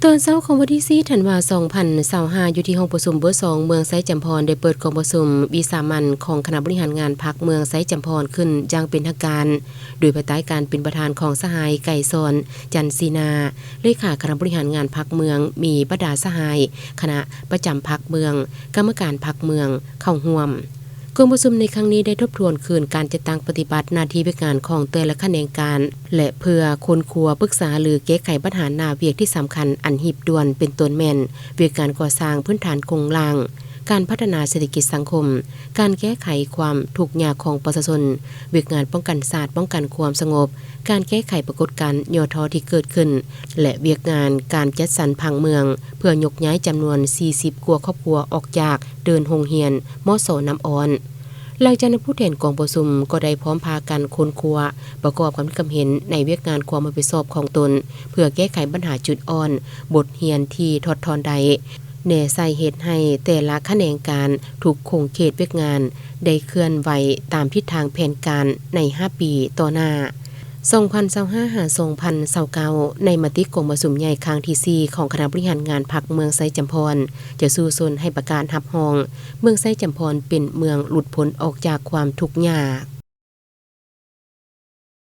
ຕອນເຊົ້າຂອງວັນທີສີ່ ທັນວາ ສອງພັນຊາວຫ້າ ຢູ່ທີ່ຫ້ອງປະຊຸມ ເບີສອງ ເມືອງໄຊຈຳພອນ ໄດ້ເປີດກອງປະຊຸມວິສາມັນຂອງຄະນະບໍລິຫານງານພັກເມືອງໄຊຈຳພອນຂຶ້ນຢ່າງເປັນທາງການ ໂດຍພາຍໃຕ້ການເປັນປະທານຂອງສະຫາຍ ໄກສອນ ຈັນສີນາ ເລຂາຄະນະບໍລິຫານງານພັກເມືອງ, ມີບັນດາສະຫາຍຄະນະປະຈຳພັກເມືອງ, ກຳມະການພັກເມືອງເຂົ້າຮ່ວມ. ກອງປະຊຸມໃນຄັ້ງນີ້ໄດ້ທົບທວນຄືນການຈັດຕັ້ງປະຕິບັດໜ້າທີ່ວຽກງານຂອງແຕ່ລະຂະແໜງການ ແລະ ເພື່ອຄົ້ນຄວ້າປຶກສາ ຫຼື ແກ້ໄຂບັນຫາໜ້າວຽກທີ່ສຳຄັນອັນຮີບດ່ວນ ເປັນຕົ້ນແມ່ນ ວຽກງານກໍ່ສ້າງພື້ນຖານໂຄງລ່າງ, ການພັດທະນາເສດຖະກິດສັງຄົມ, ການແກ້ໄຂຄວາມທຸກຍາກຂອງປະຊາຊົນ, ວຽກງານປ້ອງກັນຊາດ, ປ້ອງກັນຄວາມສະຫງົບ, ການແກ້ໄຂປາກົດການຫຍໍ້ທໍ້ທີ່ເກີດຂຶ້ນ ແລະ ວຽກງານການຈັດສັນຜັງເມືອງ ເພື່ອຍົກຍ້າຍຈຳນວນສີ່ສິບກວ່າຄອບຄົວອອກຈາກເດີ່ນໂຮງຮຽນ ມສ ນ້ຳອ່ອນ. ຫຼັງຈາກນັ້ນ ຜູ້ແທນກອງປະຊຸມກໍໄດ້ພ້ອມພາກັນຄົ້ນຄວ້າ ປະກອບຄຳຄິດຄຳເຫັນໃນວຽກງານຄວາມຮັບຜິດຊອບຂອງຕົນ ເພື່ອແກ້ໄຂບັນຫາຈຸດອ່ອນ, ບົດຮຽນທີ່ຖອດຖອນໄດ້, ແນໃສ່ເຮັດໃຫ້ແຕ່ລະຂະແໜງການທຸກຂົງເຂດວຽກງານໄດ້ເຄື່ອນໄຫວຕາມທິດທາງແຜນການໃນຫ້າປີຕໍ່ໜ້າ ສອງພັນຊາວຫ້າ ຫາ ສອງພັນຊາວເກົ້າ ໃນມະຕິກອງປະຊຸມໃຫຍ່ຄັ້ງທີສີ່ ຂອງຄະນະບໍລິຫານງານພັກເມືອງໄຊຈຳພອນ ຈະສູ້ຊົນໃຫ້ປະກາດຮັບຮອງເມືອງໄຊຈຳພອນເປັນເມືອງຫຼຸດພົ້ນອອກຈາກຄວາມທຸກຍາກ.